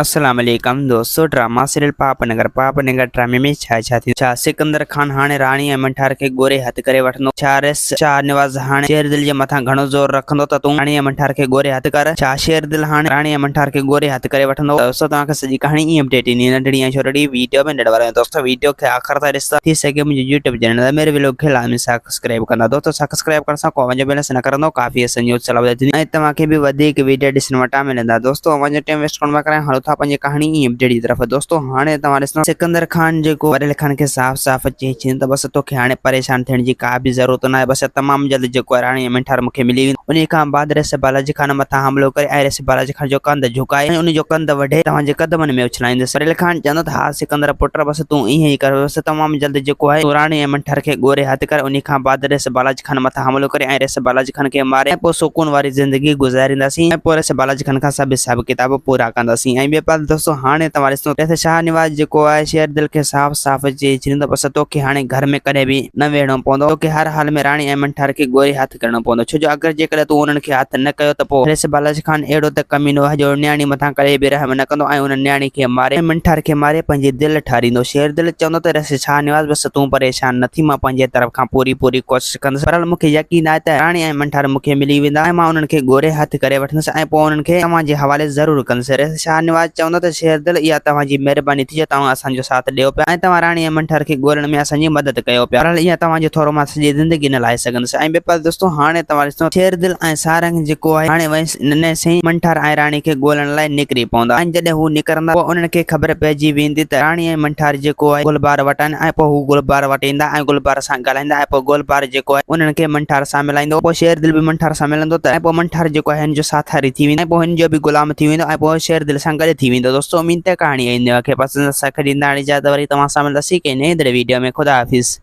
السلام عليڪم دوستو ڊراما سيريل پاپ نگر پاپ نگر ڊرامي ۾ ڇا ڇا ٿيندو ڇا سڪندر خان هاڻي راڻي ۽ منٺار کي ڳوري هٿ ڪري وٺندو ڇا ريس شاهه نواز هاڻي شير دل جي مٿان گهڻو زور رکندو ته تون راڻي ۽ منٺار کي ڳوري هٿ ڪر ڇا شير دل هاڻي راڻي ۽ منٺار کي ڳوري هٿ ڪري وٺندو دوستو توهان کي سڄي ڪهاڻي ائين اپڊيٽ ايندي ننڍڙي ۽ ڇوٽڙي ويڊيو ۾ ڏيڻ وارو آهيان دوستو ويڊيو کي آخر تائين ڏسندا ٿي سگهي منهنجي يوٽيوب چينل ميري ويلوگ کي لازمي سبسڪرائب ڪندا دوستو سبسڪرائب ڪرڻ سان ڪو اوهان جو بيلنس نه ڪرندو ڪافي اسان جي حوصلا افزائي ٿيندي ۽ توهان کي به وڌيڪ ويڊيو ڏسڻ وٽان ملندا دوستو اوهان جو ٽيم ويسٽ ڪونه پيا ڪرايان هلو ٿا پنهنجي ڪهاڻي ۽ اپڊيٽ جي طرف دوستو هاڻي توهان ڏسندا سڪندر خان جيڪو وريل خان کي صاف صاف چئي ڇڏيو ته بس توکي هاڻي پريشان ٿيڻ جي ڪا به ضرورت ناهي بس تمام جلد جيڪو آهي راڻي ۽ منٺار مونکي ملي ويندو انهي کان بعد ريس بالاجي خان مٿان حملو ڪري ۽ ريس بالاجي خان جو ڪنڌ جهڪائي ۽ ان جو ڪنڌ وڍي توهان جي قدمن ۾ اڇلائيندس وريل خان چوندو ته ها سڪندر پٽ بس تون ائين ئي ڪر بس تمام جلد جيڪو آهي سو راڻي ۽ منٺار کي ڳوري هٿ ڪر انهي کان بعد ريس بالاچ خان مٿان حملو ڪري ۽ ريس بالاچ خان کي ماري ۽ پوء سڪون واري زندگي گذارينداسين ۽ پوء ريس بالاچ خان کان سڀ حساب ڪتاب پورا ڪنداسين ۽ ٻئي پاسي دوستو هاڻي توهان ڏسندو ريس شاهنواز جيڪو آهي شير دل کي صاف صاف چئي ڇڏيندو بس توکي هاڻي گهر ۾ ڪڏهن به نه ويهڻو پوندو توکي هر حال ۾ راڻي ۽ منٺار کي ڳوري هٿ ڪرڻو پوندو ڇو جو اگر جيڪڏهن تون انهن کي هٿ نه ڪيو ته پوء ريس بالاچ خان اهڙو ته ڪمينو آهي جو نياڻي مٿان ڪڏهن به رحم نه ڪندو ۽ ان نياڻي کي ماري ۽ منٺار کي ماري پنهنجي دل ٺاريندو. شير دل چوندو ته ريس شاهنواز بس تون پريشان نه ٿي مان پنهنجي طرف کان پوري پوري ڪوشش ڪندس بهرحال مون کي يقين آهي ته راڻي ۽ منٺار مون کي ملي ويندا ۽ مان انهن کي ڳوري هٿ ڪري وٺندس ۽ پوء انهن کي توهان جي حوالي ضرور ڪندس. ريس شاهنواز چوندو ته شير دل اها توهان جي مهرباني ٿي جو توهان اسان جو ساٿ ڏيو پيا ۽ توهان راڻي ۽ منٺار کي ڳولڻ ۾ اسان جي مدد ڪيو پيا. بهرحال اها توهان جو ٿورو مان سڄي زندگي نه لاهي سگهندس ۽ ٻئي پاسي دوستو هاڻي توهان ڏسو شير دل ۽ سارنگ جيڪو آهي هاڻي ويس ننهن سين منٺار ۽ راڻي کي ڳولڻ لاء نڪري پوندا ۽ جڏهن هو نڪرندا پوء انهن کي خبر پئجي ويندي ته راڻي ۽ منٺار جيڪو آهي گلبار وٽ آهن ۽ پوء هو گلبار وٽ ايندا ۽ گلبار سان ڳالهائيندا ۽ پوء گلبار جيڪو آهي انهن کي منٺار سان ملائيندو پوء شير دل به منٺار سان ملندو ته ۽ پوء منٺار جيڪو آهي هن جو ساٿاري ٿي ويندو ۽ پوء هن جو به غلام ٿي ويندو ۽ پوء شير دل سان گڏ ٿي ويندو دوستو اميد ته ڪهاڻي اوهان کي پسند سک ڏيندا هاڻي اجازت وري توهان سان ملنداسين ڪنهن نئين ايندڙ ويڊيو ۾ خدا حافظ.